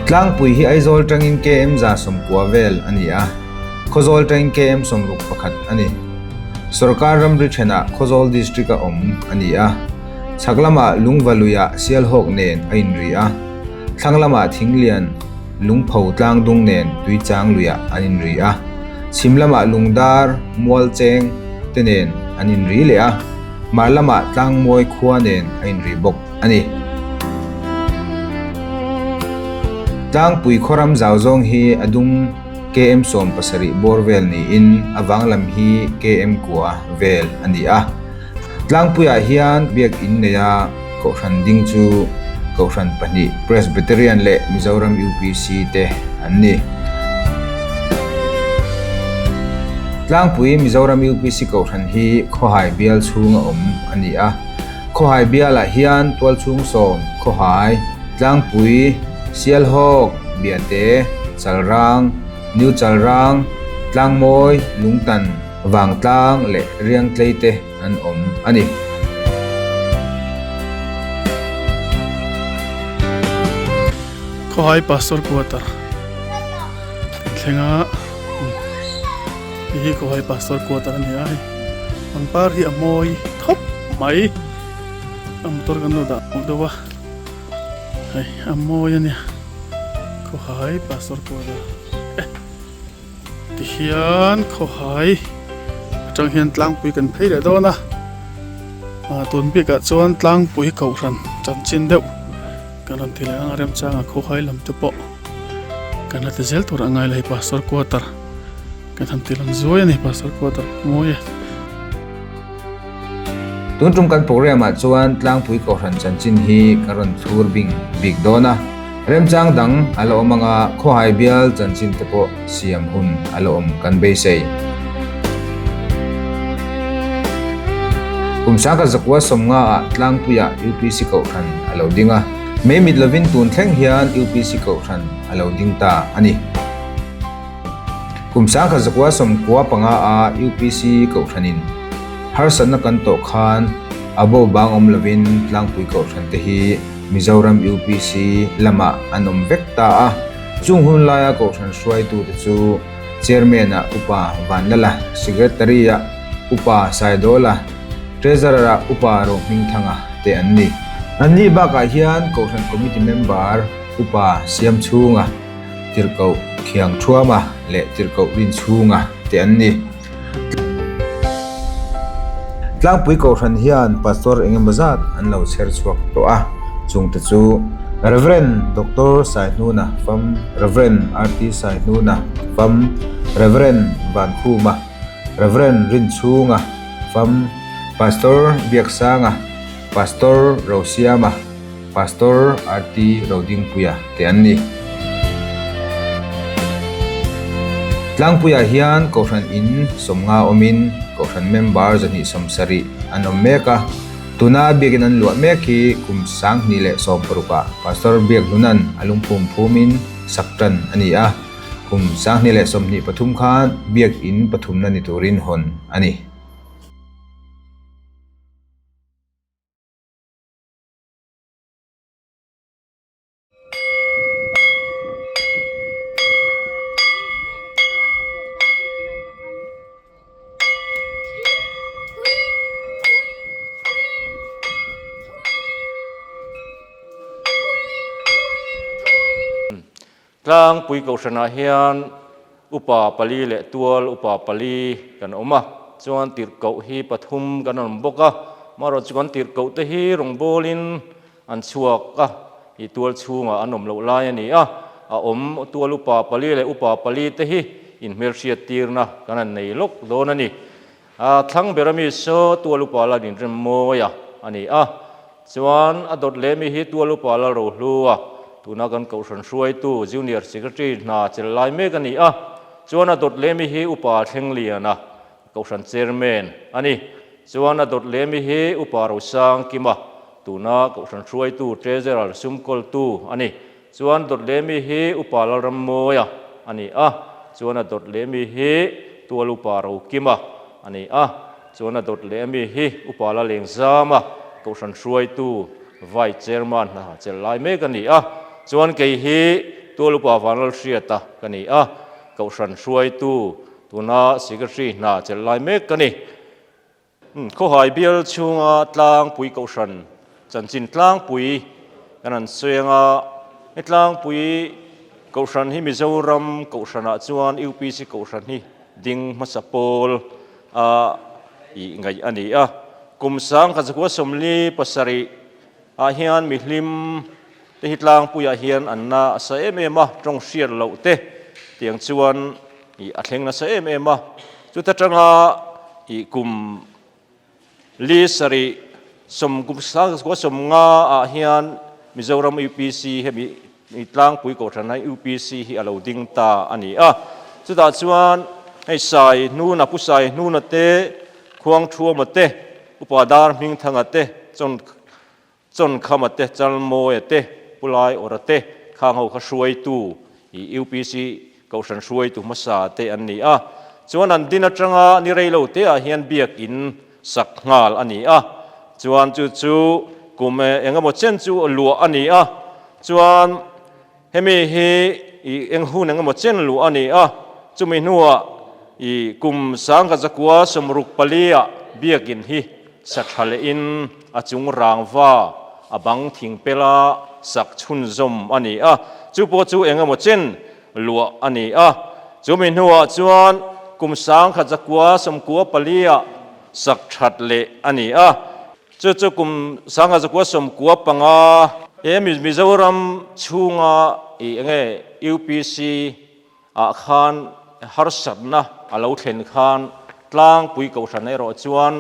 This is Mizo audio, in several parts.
Tlangpui hi Aizawl tangin KM 190 vel a ni a, Khawzawl tangin KM 61 a ni. Sorkar ramri thenah Khawzawl District-a awm a ni a, chhak lamah Lungva luiah Sialhawk nen a inri a, thlang lamah Thinglian, Lungpho tlangdung nen Tuichang luiah an inri a, chhim lamah Lungdar, Mualcheng te nen an inri leh a, hmar lamah Tlangmawi khua nen a inri bawk a ni. Tlangpui khawram zau zawng hi a dung KM 17 bawr vel niin a vang lam hi KM kua vel a ni a. Tlangpuiah hian biakinn neia Kohhran ding chu Kohhran pahnih Presbyterian leh Mizoram UPC te an ni. Tlangpui Mizoram UPC Kohhran hi Khawhai bial chhunga awm a ni a. Khawhai bialah hian Tualchhung sawm, Khawhai, Tlangpui, Sialhawk, Biate, Chalrang, New Chalrang, Tlangmawi, Lungtan, Vangtlang leh Riangtlei te an awm a ni. Khawhai Pastor Quarter kan thleng a, hei hi Khawhai Pastor Quarter a ni a hei pangpar hi a mawi khawp mai a motor kan lo dah hmuh deuh a hei a mawi a nia Khawhai Pastor Quarter. Tihian khawhai atang hian tlangpui kan phei leh dawn a ah tun bikah chuan tlangpui kohhran chanchin deuh kan rawn ti leh ang a remchanga khawhai lam te pawh kan la ti zel tur a ngai lo hei pastor quarter kan han ti lang zuai a ni pastor quarter mawi e. Tun tum kan program ah chuan tlangpui kohhran chanchin hi ka rawn thlur bing bik dawn a. Remchang dang a la awm anga khawhai bial chanchin te pawh siam hun a la awm kan beisei. Kum sangkhat zakua sawmnga ah tlangpuiah UPC Kohhran a lo ding a, mei mit lovin tun thleng hian UPC Kohhran a lo ding ta a ni. Kum sangkhat zakua sawmkua panga ah UPC Kohhranin harsatna kan tawh khan a bo bang awm lovin tlangpui Kohhran te hi Mizoram UPC lamah an awm vek ta a, chung hun laia Kohhran hruaitute chu Chairman-ah Upa Vanlala, Secretary-ah Upa Saidawla, Treasurer-ah Upa Rohmingthanga te an ni. Anni bakah hian Kohhran Committee member Upa Siamchhunga, Tirhkoh Khiangthuama leh Tirhkoh Rinchhunga te an ni. Tlangpui Kohhran hian Pastor engemaw zat an lo chher chhuak tawh a, chungte chu Rev. Doctor Saihnuna Fam, Rev. RT Saihnuna Fam, Rev. Vankhuma, Rev. Rinchhunga Fam, Pastor Biaksanga, Pastor Rosiama, Pastor RT Rodingpuia te an ni. Tlangpuiah hian Kohhran in sawmnga awmin Kohhran member 270 an awm mek a, tuna biakin an luah mek hi kum 2016 ah Pastor Biakhlunan a lungphum phumin sak tan a ni a, kum 2023 khan biakin pathumna ni turin hawn a ni. Tlangpui Kohhranah hian upa pali leh tual upa pali kan awm a, chuan tirhkoh hi pathum kan awm bawk a, amaherawh chu kan tirhkoh te hi rawngbawlin an chhuak a, i tual chhungah an awm loh lai a ni a, a awm tual upa pali leh upa pali te hi inhmelhriat tirna kan han nei lawk dawn a ni. A thlang ber ami saw tual upa la inrem mawi a a ni a, chuan a dawt leh mi hi tual upa la rohlu a, tuna kan kohhran hruaitu Junior Secretary hna chel lai mek a ni a, chuan a dawt leh mi hi upa thleng lian a, kohhran chairman a ni. Chuan a dawt leh mi hi Upa Rosang Kima, tuna Kohhran hruaitu Treasurer sumkawltu a ni. Chuan dawt leh mi hi Upa Lalrammawia a ni a, chuan a dawt leh mi hi Tual Upa Rokima a ni a, chuan a dawt leh mi hi Upa Lalengzama, Kohhran hruaitu Vice Chairman hna chelh lai mek a ni a. Chuan kei hi. Tual Upa Vanlalhriata ka ni a, Kohhran hruaitu tuna Secretary hna chelh lai mek ka ni. Khawhai bial chhunga tlangpui Kohhran chanchin tlangpui kan han sawi anga, he tlangpui Kohhran hi Mizoram Kohhranah chuan UPC Kohhran hi ding hmasa pawl a ih ngaih a ni a. Kum 1947 ah hian mihlim te hi tlangpuiah hian an na a sa em em a, tawng hriat loh te tiang chuan ih a thleng nasa em em a. Chuta tanga ih kum li sarih sawm kum 1950 ah hian Mizoram UPC hemi tlangpui kohhran hi UPC hi a lo ding ta a ni a. Chutah chuan hei Sai Hnuna, Pu Sai Hnuna te, Khuang Thuama te, Upa Dar Hmingthanga te, Chawn Chawnkhama te, Chalmawia te, Pu Lai Awra te, khang ho kha hruaitu i UPC kohhran hruaitu hmasa te an ni a. Chuan an din atanga ni rei lo te ah hian biakin sak nghal a ni a. Chuan chu chu kum eng emaw chen chu luah a ni a. Chuan hemi hi i eng hun eng emaw chen luah a ni a. Chumi hnuah i kum 1964 ah biakin hi sa tha lehin a chung rangva a bang thing pela sak chhunzawm a ni a. Chu pawh chu eng emaw chen luah a ni a. Chumi hnuah chuan kum 1994 ah sak that leh a ni a. Chu chu kum 1995 he Mizoram chhunga i enge UPC ah khan harsatna a lo thlen khan tlangpui kohhran erawh chuan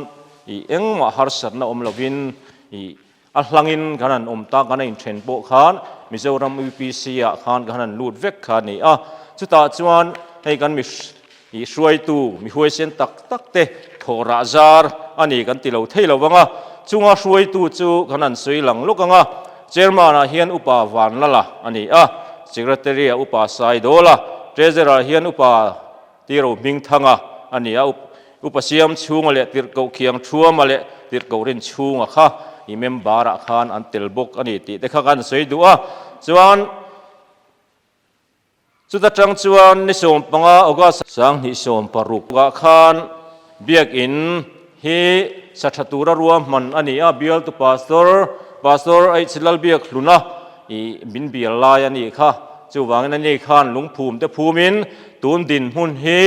i engmah harsatna awm lovin i a hlangin kan han awm ta, kan a inthen pawh khan Mizoram UPC ah khan kan han lut vek kha a ni a. Chutah chuan hei kan mi i hruaitu, mi huaisen tak tak te thawh rah zar a ni kan ti lo thei lo vang a. Chunga hruaitu chu kan han sawi lang lawk ang a, Chairman ah hian Upa Vanlala a ni a, Secretary ah Upa Saidawla, Treasurer ah hian Upa Tiro Hmingthanga a ni a, Upa Siam chhunga leh Tirhkoh Khiang Thuama leh Tirhkoh Rin chhunga kha i member ah khan an tel bawk a ni tih te kha kan sawi duh a. Chuan chuta tang chuan ni 15 August 2016 ah khan Biakin hi sa tha tura ruahman a ni a, bialtu Pastor Pastor H Lalbiakhluna i min bial lai a nih kha. Chuvangin a ni khan lungphum te phumin tun dinhmun hi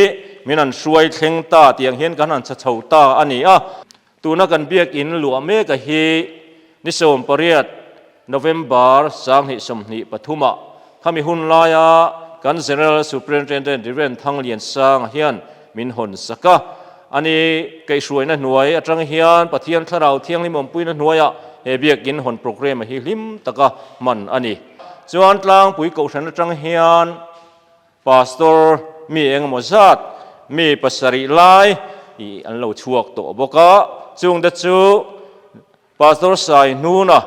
min han hruai thleng ta tiang hian kan han chha chho ta a ni a. Tuna kan biakin luah mek a hi ni 18 November 2023 ah khami hun laia kan General Superintendent Rev. Thangliansanga hian min hawn sak a. A ni, kaihhruaina hnuai atang hian Pathian Thlarau Thianghlim awmpuina hnuaiah he biakin hawn programme hi hlim taka hman a ni. Chuan tlangpui kohhran atang hian Pastor mi engemaw zat, mi pasarih lai ih an lo chhuak tawh bawk a, chungte chu Pastor Sai Hnuna,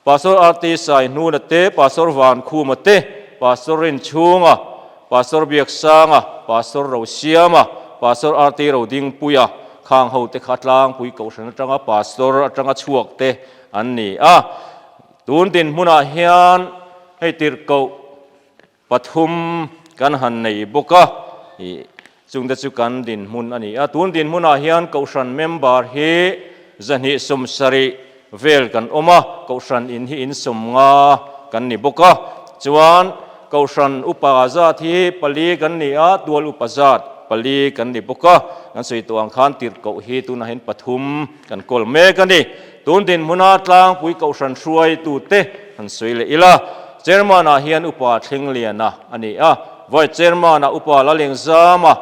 Pastor RT Sai Hnuna te, Pastor Van Khuma te, Pastor Rin Chhunga, Pastor Biaksanga, Pastor Rosiama, Pastor RT Rodingpuia, khang ho te kha tlangpui kohhran atanga Pastor atanga chhuak te an ni a. Tun dinhmunah hian hei tirhkoh Pathum kan han nei bawk a, ih chungte chu kan dinhmun a ni a. Tun dinhmunah hian Kohhran member hi 270 vel kan awm a, Kohhran in hi insawm nga kan ni bawk a. Chuan Kohhran upa zat hi pali kan ni a, tual upa zat pali kan ni bawk a. Kan sawi tawh ang khan tirhkoh hi tunah hian pathum kan kawl mek a ni. Tun dinhmuna tlangpui Kohhran hruaitute han sawi leh ila, Chairman-ah hian Upa Thlengliana a ni a, Vice Chairman-ah Upa Lalengzama,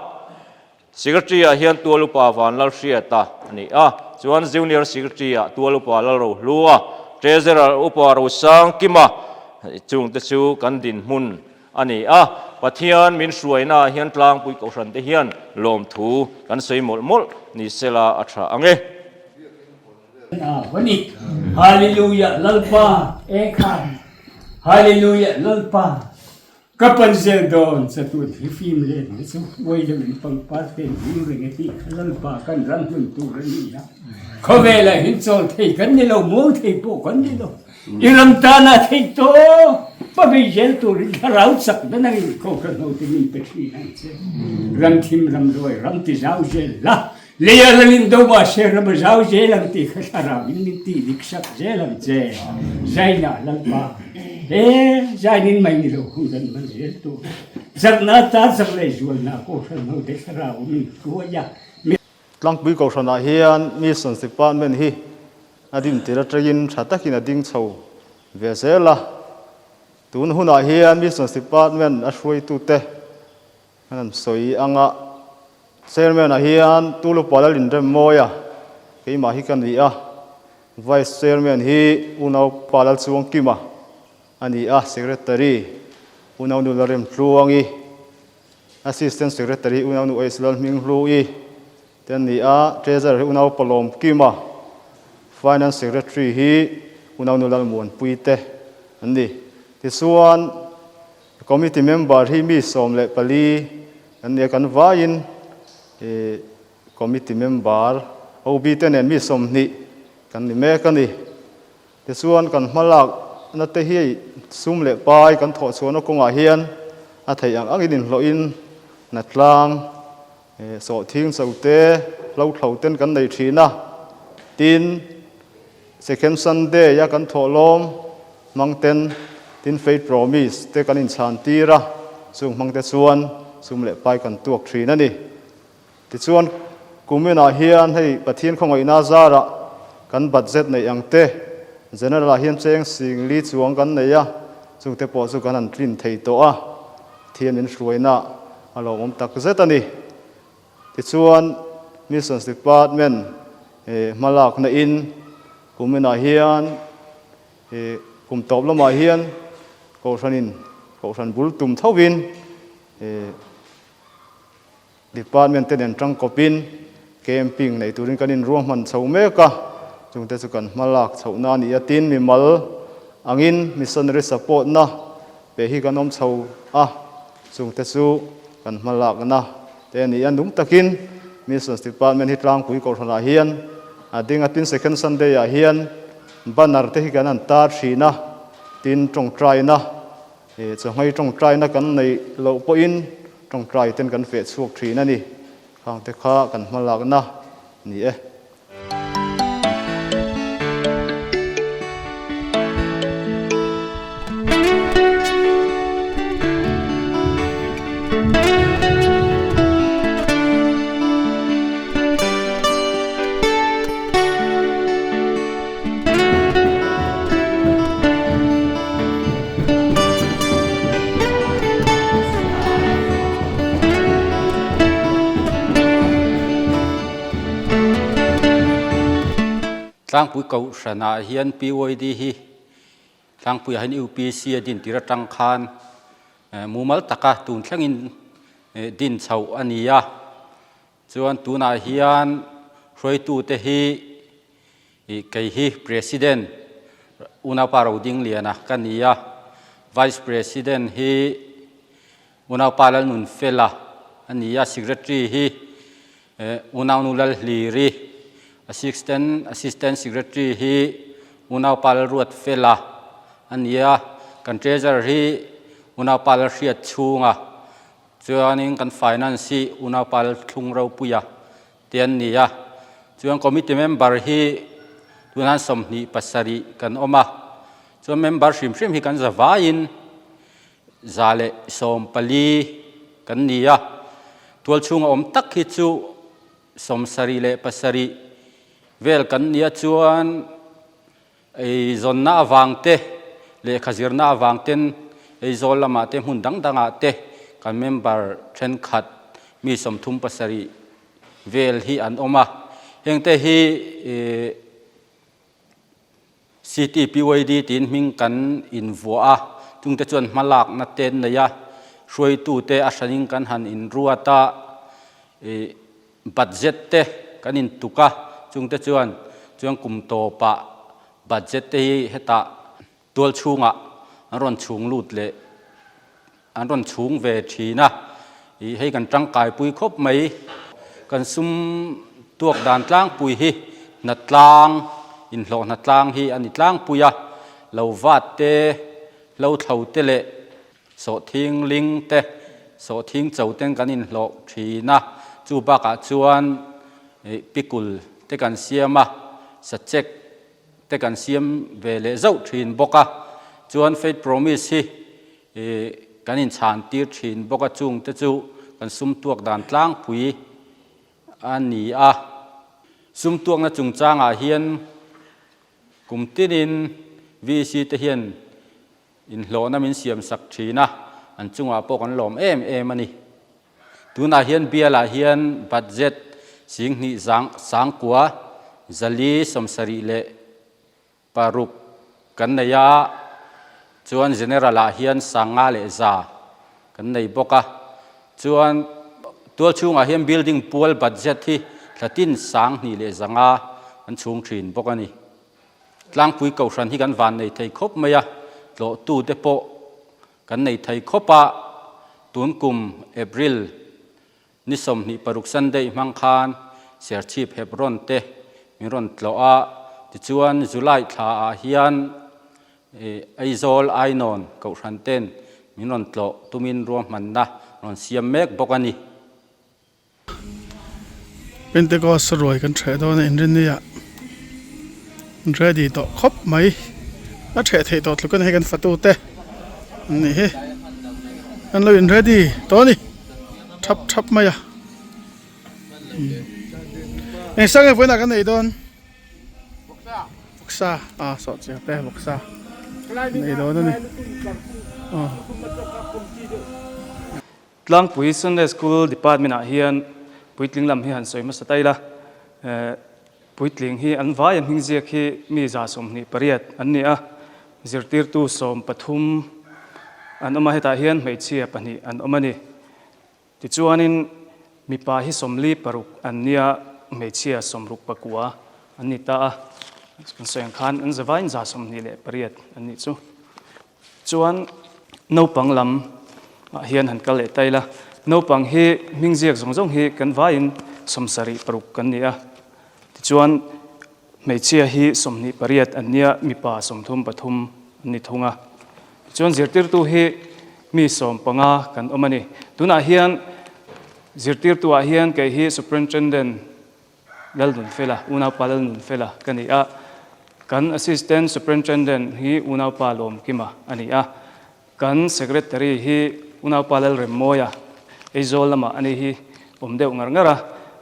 Secretary-ah hian Tual Upa Vanlalhriata a ni a, chuan Junior Secretary-ah Tual Upa Lalrohlua, Treasurer Upa Rosangkima, chungte chu kan dinhmun a ni a. Pathian min hruainaah hian tlangpui Kohhrante hian lawmthu kan sawi mawlh mawlh ni sela a tha ang e. Hallelujah Lalpa e khan Hallelujah Lalpa ka pan zel dawn chatuan hi fim let na chu uai deuh in pangpar te an hung reng e tih kha Lalpa kan ram hmun tur a ni a khawvelah hin chawl thei kan ni lo muang thei pawh kan ni lo. I ram tana theih tawp a bei zel turin thlarau chakna nangin kohhran hote min pe thin ang che. Ram thim ram ruai ram ti zau zel la, lei a lalin do mahse ram a zau zel ang tih kha thlarau in min tih dik sak zel ang che. Zaina Lalpa, he zainin mai ni lo hun kan hman zel tur. Zakna atan zak leh zualna kohhran hote thlarau min hruai a. Tlangpui kohhranah hian Missions Department hi a din tir atangin tha takin a ding chho ve zel a. Tun hunah hian Missions Department a hruaitute an han sawi ang a, Chairman-ah hian Tulupa Lalinremmawi a, keimah hi ka ni a, Vice Chairman hi Unaupa Lalchuangkima a ni a, Secretary Unaunu Lalremtluangi, Assistant Secretary Unaunu Ace Lalhminghlu-i te an ni a, Treasurer hi Unau Palawm Kima, Finance Secretary hi Unaunu Lalmuanpui te an ni. Tichuan, Committee member hi mi 14 an ni a, kan vaiin Committee member OB te nen mi 20 kan ni mek a ni. Tichuan kan hmalak na te hi sum leh pai kan thawh chhuahna kawngah hian a theih ang angin inhlawhin hnatlang sawhthing cho te hlo thlo ten kan nei thin a. Tin, Second Sunday a kan thawh lawm hmang ten tin Faith Promise te kan inchhan tir a, chung hmang te chuan sum leh pai kan tuak thin a ni. Tichuan, kuminah hian hei Pathian khawngaihna zarah kan budget neih ang te, General-ah hian cheng sing li chuang kan nei a, chungte pawh chu kan han tlin thei tawh a, Pathian min hruaina a lawmawm tak zet a ni. Tichuan, Missions Department hmalakna in kuminah hian kum tawp lamah hian Kohhranin Kohhran bul tum thovin Department te nen tangkawpin camping nei turin kan inruahman chho mek a, chungte chu kan hma lak chhohna a ni a, tin mimal angin missionary support na pe hi kan awm chho a, chungte chu kan hma lakna te a ni a, nung takin Missions Department hi tlangpui kohhranah hian a ding a, tin Second Sunday ah hian banner te hi kan han tar thin a, tin tawngtaina Chawhmei tawngtaina kan neih loh pawhin tawngtai ten kan feh chhuak thin a ni. Khangte kha kan hmalakna ni e. Tlangpui Kohhranah hian PYD hi Tlangpuiah hian UPC a din tir atang khan mumal taka tun thlengin din chhoh a ni a. Chuan tunah hian hruaitute hi kei hi President Unaupa Rodingliana ka ni a, Vice President hi Unaupa Lalnunfela a ni a, Secretary hi Unaunu Lalhliri, Assistant Assistant Secretary hi Unaupa Lalruatfela a ni a, kan Treasurer hi Unaupa Lalhriatchhunga Chuanin kan finance hi unaupa Lalthlung Ropuia te an ni a, chuan committee member hi tunah 27 kan awm a, chuan member hrim hrim hi kan za vaiin 114 kan ni a, tual chhunga awm tak hi chu 77 vel kan ni a chuan Eizawnna avang te, lehkha zirna avang ten Aizawl lamah te hmun dang dangah te kan member thenkhat mi 37 vel hi an awm a. Hengte hi CTPYD tiin hming kan invuah a, chungte chuan hmalakna te an nei a, hruaitute a hranin kan han inruat a, Budget te kan intuk a, chungte chuan chuan kum tawpah budget te hi hetah tual chhungah an rawn chhung lut leh an rawn chhung ve thin a, ih hei kan tangkaipui khawp mai. Kan sum tuak dan tlangpui hi hnatlang, inhlawh hnatlang hi a ni tlangpui a. Lo vat te, hlo thlo te leh sawhthing ling te, sawhthing cho ten kan inhlawh thin a. Chu bakah chuan pikul te kan siam a, sachek te kan siam ve leh zauh thin bawk a. Chuan Faith Promise hi kan inchhan tir thin bawk a, chung te chu kan sum tuak dan tlangpui a ni a. Sum tuakna chungchangah hian kum tinin VC te hian inhlawhna min siam sak thin a, an chungah pawh kan lawm em em a ni. Tunah hian bialah hian budget 2000 sangkua 470 leh Paruk kan nei a, chuan General ah hian 5100 kan nei bawk a, chuan tual chhungah hian building pual budget hi thlatin 2100 kan chhung thin bawk a ni. Tlangpui Kohhran hi kan van nei thei khawp mai a, tlawhtu te pawh kan nei thei khawp a, tun kum April Ni 26 Sunday hmang khan Serchhip Hebron te min rawn tlawh a, tichuan July thla ah hian Aizawl Ainawn Kohhran ten min rawn tlawh tumin ruahmanna rawn siam mek bawk a ni. Pentecost ruai kan ṭheh dawn a inrinni ah ready tawh khawp mai a ṭheh theih tawh tluk a ni hei kan fatu te an nih hi an lo in ready tawh a ni. Thap thap mai a eng sang nge vawiinah kan nei dawn vawksa ah sawh chiang te vawksa nei dawn a ni aw. Tlangpui Sunday School Department ah hian puitling lam hi han sawi hmasa ta ila puitling hi an vai a hming ziak hi mi 28 an ni a zirtirtu 13 an awm a hetah hian hmeichhia pahnih an awm a ni. Tichuanin mipa hi 46 an nia, hmeichhia 69 an ni ta a, kan sawi ang khan an zavaiin 28 an nih chu. Chuan naupang lam ah hian han kal leh ta ila, naupang hi hming ziak zawng zawng hi kan vaiin 76 kan ni a, tichuan Hmeichhia hi 28 an nia, mipa 33 an ni thung a. Tichuan zirtirtu hi mi 15 kan awm a ni. Tunah hian zirtirtuah hian kei hi Superintendent Lalnunfela, Unaupa Lalnunfela ka ni a. Kan Assistant Superintendent hi Unaupa Lawmkima a ni a. Kan Secretary hi Unaupa Lalremmawia, Aizawl lamah a ni hi awm deuh ngar ngar a,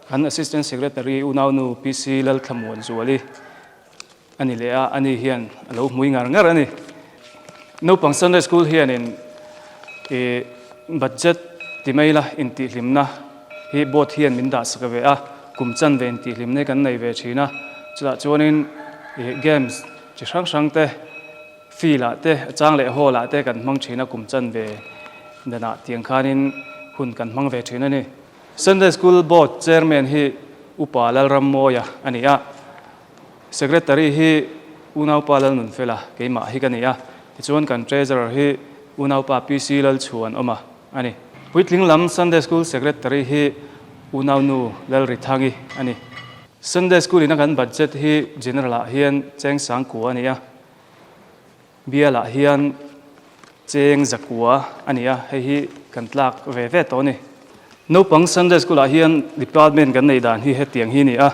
kan Assistant Secretary Unaunu PC Lalthlamuanzuali a ni leh a, ani hian a lo hmui ngar ngar a ni. Naupang Sunday School hianin ih budget ti mai la intihhlimna hi board hian min dah sak ve a, kum chanve intihhlimna hi kan nei ve thin a, chutah chuanin ih games chi hrang hrang te, Field ah te, a chang leh hall ah te kan hmang thin a, kum chan ve danah tiang khanin hun kan hmang ve thin a ni. Sunday School Board Chairman hi Upa Lalrammawia a ni a, Secretary hi Unaupa Lalnunfela keimah hi ka ni a, tichuan kan Treasurer hi Unaupa PC Lalchhuanawma a ni. Puitling lam Sunday School Secretary hi Unaunu Lalrithangi a ni. Sunday School ina kan budget hi General ah hian cheng 9000 a ni a. Bialah hian cheng 900 a ni a, hei hi kan tlak ve ve tawh a ni. Naupang Sunday School ah hian department kan neih dan hi hetiang hi a ni a,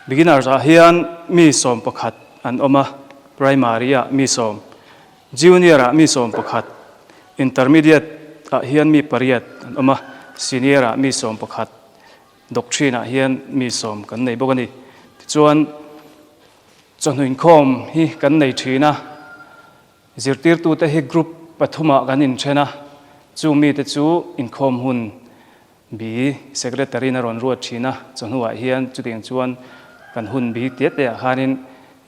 Beginners ah hian mi 11 an awm a, Primary ah mi sawm, Junior ah mi 11, Intermediate ah hian mi pariat an awm a, Senior ah mi 11, Doctrine ah hian mi sawm kan nei bawk a ni. Tichuan. Chawhnu inkhawm hi kan nei thin a, zirtirtute hi group pathumah kan inthen a, chu mite chu inkhawm hun bi secretary-in a rawn ruat thin a, chawhnuah hian chutiang chuan kan hun bi te teah khanin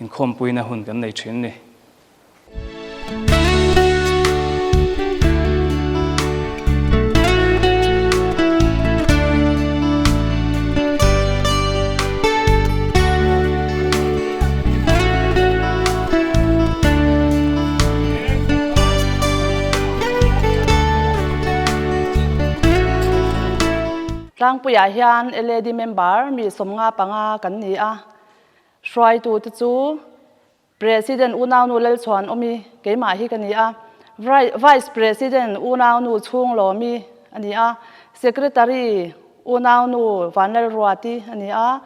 inkhawmpuina hun kan nei thin a ni. Tlangpuiah hian LAD member mi 55 kan ni a, hruaitute chu. President unaunu Lalchhuanawmi keimah hi ka ni a, Vice President unaunu Chhunglawmi a ni a, Secretary unaunu Vanlalruati a ni a,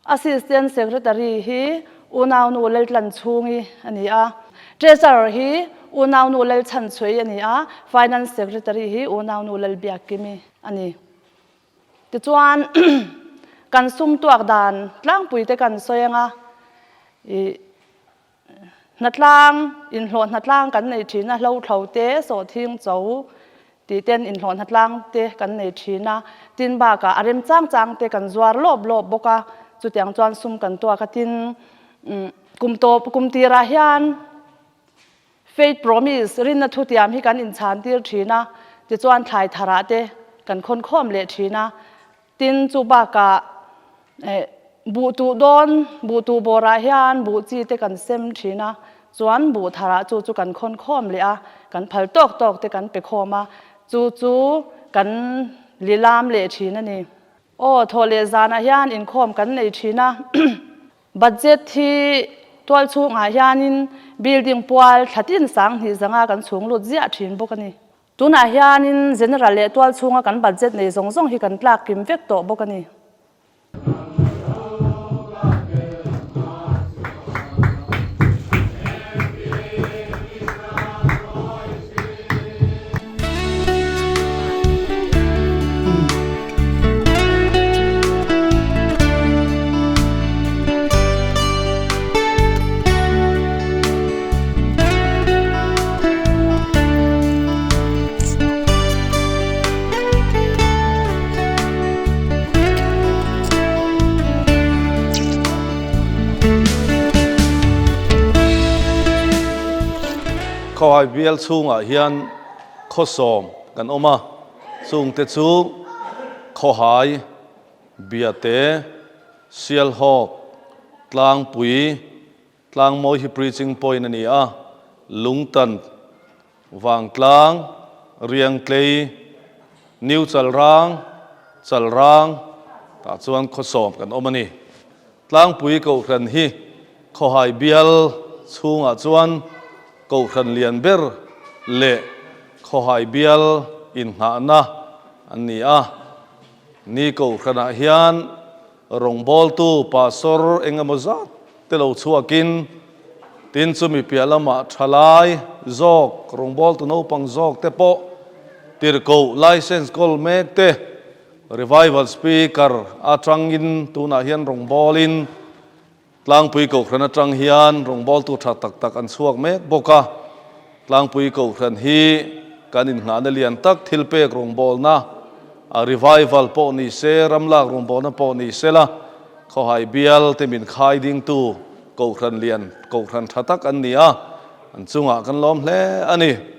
Assistant Secretary hi unaunu Laltlanchhungi a ni a, Treasurer hi unaunu Lalchhanchhuei a ni a, Finance Secretary hi unaunu Lalbiakkimi a ni. Tichuan, kan sum tuak dan tlangpui te kan sawi ang a, ih hnatlang, inhlawh hnatlang kan nei thin a, hlothlo te, sawhthing cho tih ten inhlawh hnatlang te kan nei thin a, tin bakah a rem chang chang te kan zuar lawp lawp bawk a, chutiang chuan sum kan tuak a, tin kum tawp kum tirah hian Faith Promise, Rinna thutiam hi kan inchhan tir thin a, tichuan thlai tharah te kan khawn khawm leh thin a. Tin, chu bakah buh tuh dawn, buh tuh bawrah hian buh chi te kan sem thin a, chuan buh tharah chu chu kan khawn khawm leh a, kan phal tawk tawk te kan pe khawm a, chu chu kan lilam leh thin a ni. Aw, thawh leh zanah hian inkhawm kan nei thin a. Budget hi tual chhungah hianin building pual thla tin 2000 zanga kan chhung lut ziah thin bawk a ni. Tunah hianin general leh tual chhunga kan budget nei zawng zawng hi kan tlak kim vek tawh bawk a ni. Khawhai bial chhungah hian khawsawm kan awm a, chungte chu Khawhai, Biate, Sialhawk, Tlangpui, Tlangmawi hi preaching point a ni a, Lungtan, Vangtlang, Riangtlei, New Chalrang, Chalrang, tah chuan khawsawm kan awm a ni. Tlangpui Kohhran hi Khawhai bial chhungah chuan Kohhran lian ber leh Khawhai bial inngahna an ni a. Ni Kohhranah hian rawngbawltu pastor eng emaw zat te lo chhuakin tin chumi piah lamah thalai zawk, rawngbawltu naupang zawk te pawh tirhkoh license kawl mek te Revival Speaker atangin tunah hian rawngbawlin Tlangpui Kohhran atang hian rawngbawltu tha tak tak an chhuak mek bawk a. Tlangpui Kohhran hi kan inngahna lian tak thilpek rawngbawlna, a revival pawh ni se, ramlak rawngbawlna pawh ni se la, khawhai bial te min khai dingtu Kohhran lian, Kohhran tha tak an ni a, an chungah kan lawm hle a ni.